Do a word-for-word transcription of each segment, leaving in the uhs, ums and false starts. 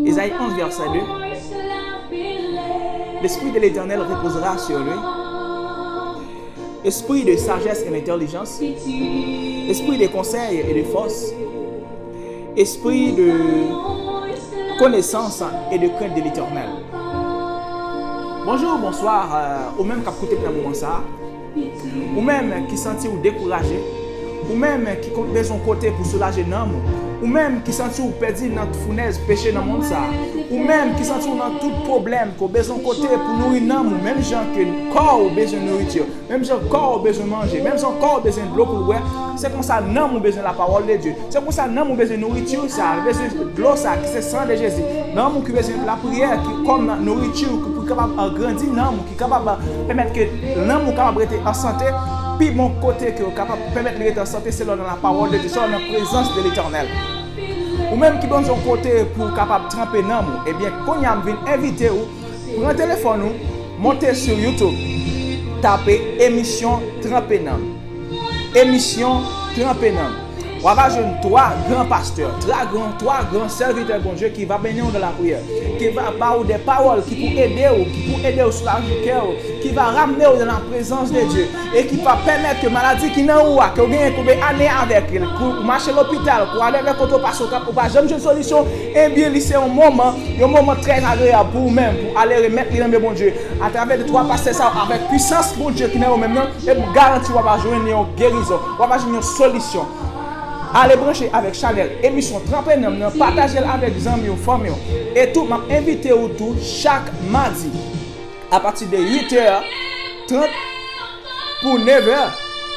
Ésaïe onze, verset deux. L'Esprit de l'Éternel reposera sur lui. Esprit de sagesse et d'intelligence, esprit de conseil et de force, esprit de connaissance et de crainte de l'Éternel. Bonjou, bonswa, euh, ou menm k ap koute m nan moman sa a. Ou menm ki santi w dekouraje, ou menm ki kon- bezwen kote pou soulaje nanm ou, ou menm ki santi w pèdi nan founèz peche nan mond sa a, ou menm ki santi w nan tout pwoblèm, ke w bezwen kote pou nouri nanm ou, menm jan ke kò w bezwen nouriti, menm jan kò w bezwen manje, menm jan kò w bezwen dlo pou l bwè, se konsa nanm ou bezwen lapawòl de Dye. Se konsa nanm ou bezwen nouriti sa, bezwen dlo sa, ki se san de Jezi. Nanm ou ki bezwen lapriyè, ki kòm nouriti, ki pou kapab agrandi nanm ou, ki kapab pèmèt ke nanm ou kapab rete an sante. Pi bon kote ke w kapab pèmèt li rete an sante, se lè w nan lapawòl de Dye, se lè w nan prezans de Letènèl. Ou menm ki bezwen yon kote pou w kapab tranpe nanm ou, ebyen, kounye a m vin envite w, pran telefòn ou, monte sou YouTube, tape emisyon Tranpe Nanm. Emisyon Tranpe Nanm. W ava jwenn twa gran pastè, twa gran, twa gran sèvitè Bondye ki va beni w nan lapriyè, ki va ba w de pawòl ki pou ede w, ki pou ede w soulaje kè w, ki va ramne w nan laprezans de Dye, e ki va pèmèt ke maladi ki nan ou a, ke w genyen konbyen ane avèk li, ke w mache lopital, ke w ale avèk kote w pase, w ka- ou pa janm jwenn solisyon, ebyen, li se yon moman, yon moman trè agreyab pou ou menm, pou w ale remèt li nan men Bondye, atravè de twa pastè sa yo, avèk pwisans Bondye ki nan yo menm nan, e m garanti w ava jwenn yon gerizon, w ava jwenn yon solisyon. Ale branche avèk chanèl emisyon Tranpe Nanm nan, pataje l avèk zanmi w, fanmi w. E tou, m ap envite w tou chak madi, apati de uit è trant pou nèf è,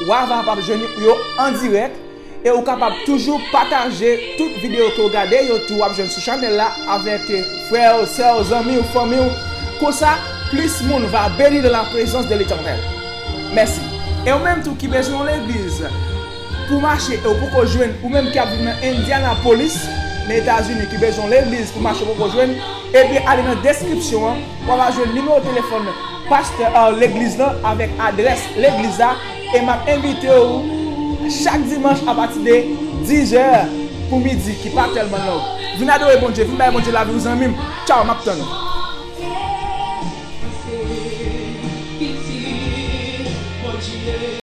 w ava kapab jwenn yo an dirèk. E ou kapab toujou pataje tout videyo ke w gade yo tou, w ap jwenn sou chanèl la, avèk frè w, sè w, zanmi w, fanmi w. Konsa, plis moun va beni de la prezans de Letènèl. Mèsi. E ou menm tou ki bezwen yon legliz pou mache e ou poko jwenn, ou menm ki ap viv nan Indianapolis, nan Etazini, ki bezwen yon legliz pou mache poko jwenn, ebyen, ale nan deskripsyon an, w ava jwenn nimewo telefòn pastè a legliz lan avèk adrès legliz la, e m ap envite w chak dimanch apati de diz è pou midi, ki pa tèlman long. Vin adore Bondye, vin bay Bondye lavi w, zanmi m. Tchaw, m ap tann ou.